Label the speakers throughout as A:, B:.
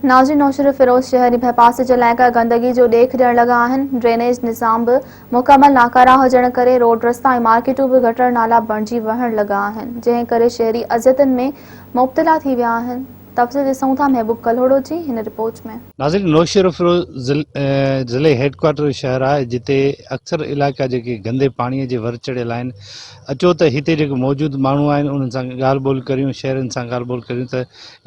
A: ناظرين نوشهروفيروز شهر ۽ ڀرپاسي جا علائقا گندگي جو ڏيک ڏيڻ لڳا آهن، ڊرينيج نظام به مڪمل ناڪارا هجڻ ڪري روڊ رستا ۽ مارڪيٽون به گٽر نالا بڻجي وهڻ لڳا آهن، جنهن ڪري شهري اذيتن ۾ مبتلا ٿي ويا آهن، تفصيل ڏسون ٿا محبوب ڪلهوڙو جي هن رپورٽ ۾.
B: ناظرين نوشهروفيروز ضلعي هيڊ ڪوارٽر شهر آهي جتي اڪثر علائقا جيڪي گندي پاڻي جي ور چڙهيل آهن اچو ته هتي جيڪي موجود ماڻهو آهن انهن سان ڳالهه ٻولهه ڪريون شهرين سان ڳالهه ٻولهه ڪريون ته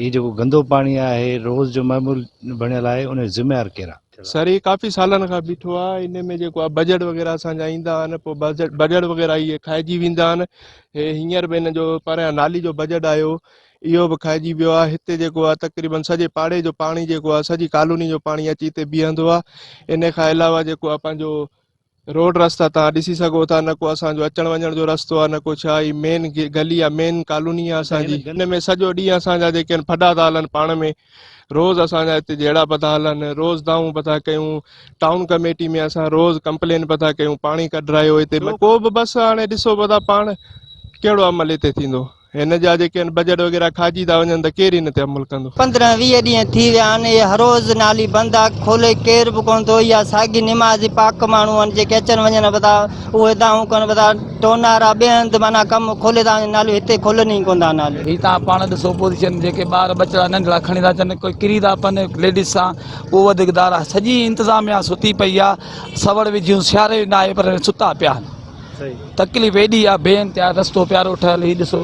B: هي جيڪو گندو پاڻي آهي روز جو معمول بڻيل آهي ان جو ذميوار ڪير آهي؟
C: سر هي ڪافي سالن کان بيٺو آهي ان ۾ جيڪو آهي بجيٽ وغيره اسان جا ايندا آهن پوء بجيٽ بجيٽ وغيره اهي کائجي ويندا آهن هي هينئر به هن جو پريان نالي جو بجيٽ آيو اهو به کائجي ويو آهي هتي جيڪو آهي تقريبن سڄي پاڙي جو پاڻي جيڪو آهي سڄي ڪالوني جو پاڻي اچي هتي بيهندو آهي ان کان علاوه جيڪو آهي پنهنجو روڊ رستا توهان ڏسي سگهو ٿا نه ڪو اسان جو اچڻ وڃڻ جو رستو آهي نه ڪو ڇا هي مين گلي آهي مين ڪالوني آهي اسان جي هن ۾ سڄو ڏينهن اسان جا جيڪي آهن ڦڏا ٿا هلن پاڻ ۾ روز اسان جا هتي جهيڙا پيا ٿا هلن روز دانهون پيا ٿا ڪيون ٽائون ڪميٽي ۾ اسان روز ڪمپلين پيا ٿا ڪيون پاڻي ڪڍرايو هتي ڪو به بس هاڻي ڏسو پيا ٿا پاڻ ڪهڙو عمل هتي ٿيندو هن جا جيڪي آهن بجيٽ وغيره کائجي ٿا وڃن ته ڪير هن تي عمل ڪندو.
D: 15 20 ڏينهن ٿي ويا آهن اهي هروز نالي بند آ کولي ڪير به ڪونه ٿو اها ساڳي نمازي پاڪ ماڻهو آهن جيڪي اچن وڃن به ٿا اهي دانهون ڪن به ٿا ٽونارا ٻئي هنڌ معنيٰ ڪم کولي ٿا وڃن ناليون هتي کولن ئي ڪونه ٿا ناليون.
E: هي توهان پاڻ ڏسو پوزيشن جيڪي ٻار ٻچڙا ننڍڙا کڻي ٿا اچن ڪوئي ڪري ٿا پن ليڊيز سان اهو وڌيڪ دار آ سڄي انتظاميا ستي پئي آ سوڙ وجهيون سياري ناهي پر ستا پيا آهن. تڪليف ايڏي آ بي انتها رستو پيارو ٺهيل هي ڏسو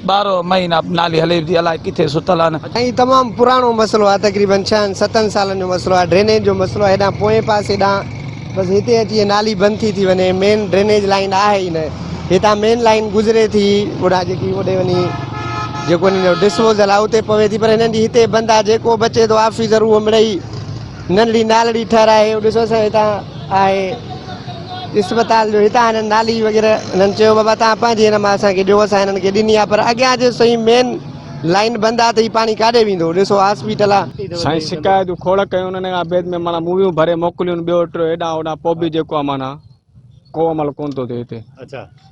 E: ٻارهن مهينا نالي هلي ٿي الائي ڪٿي ستل آهن.
F: ۽ تمام پراڻو مسئلو آهي تقريبن ڇهن ستن سالن جو مسئلو آهي ڊرينيج جو مسئلو آهي هيڏانهن پوئين پاسي ڏانهن بس هتي اچي هي نالي بند ٿي ٿي وڃي مين ڊرينيج لائين آهي ئي نه هتان مين لائين گذري ٿي اوڏانهن جيڪي اوڏي وڃي جيڪو هنن جو ڊسپوزل آهي اتي پوي ٿي پر هنن جي هتي بند آهي جيڪو بچي ٿو آفيسر اهو مڙئي ننڍڙي نالڙي ٺهرائي ڏسو اسان هتان آهي اسپتال جو هتان هنن نالي وغيره هنن چيو بابا تان پنهنجي هن مان اسان کي ڏيو اسان هنن کي ڏني آهي پر اڳيان جي سائين مين لائين بند آهي ته هي پاڻي ڪاڏي ويندو ڏسو هاسپيٽل آهي.
C: سائين شڪايتون کوڙ ڪيون ان کان بعد ۾ معنيٰ موويون ڀري موڪليون ٻيو ٽيو هيڏانهن هوڏانهن پوء به جيڪو آهي معنيٰ ڪو عمل ڪونه ٿو ٿئي هتي.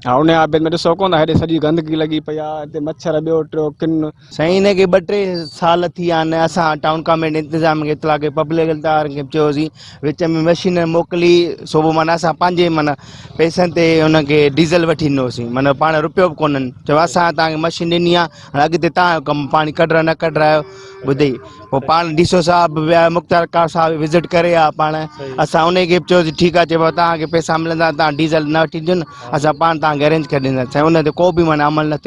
C: ها ان کان بعد ۾ ڏسو ڪونه ٿا هيڏي سڄي گندگي لڳي پئي آهي هتي مڇر ٻيو ٽيو ڪن.
D: سائين هن کي ٻه ٽي سال ٿي ويا آهن اسان ٽائون ڪاميٽي انتظام کي اطلاع ڪيو پبلڪ وارن کي به چيوسين وچ ۾ مشين موڪلي سو به معنيٰ اسان پنهنجي معنيٰ پئسن تي هن کي ڊيزل وٺي ڏنوسين معنيٰ پاڻ رپيو به ڪونهن چيو اسان توهان کي مشين ڏني آهي هاڻي اڳتي توهان جو ڪم پاڻي ڪڍرايو نه ڪڍرايو ٻڌئي پوء پاڻ ڊي سو صاحب به آيو مختيار ڪار صاحب به وزٽ ڪري آيا پاڻ اسان ان کي به چيوسين ٺيڪ آهي چئي بابا توهان کي پئسا ملندا توهان ڊيزل نه وٺي ڏيو نه اسان پاڻ توهان کي ارينج ڪري ڏينداسين ان تي ڪو به معنيٰ عمل نه ٿيو.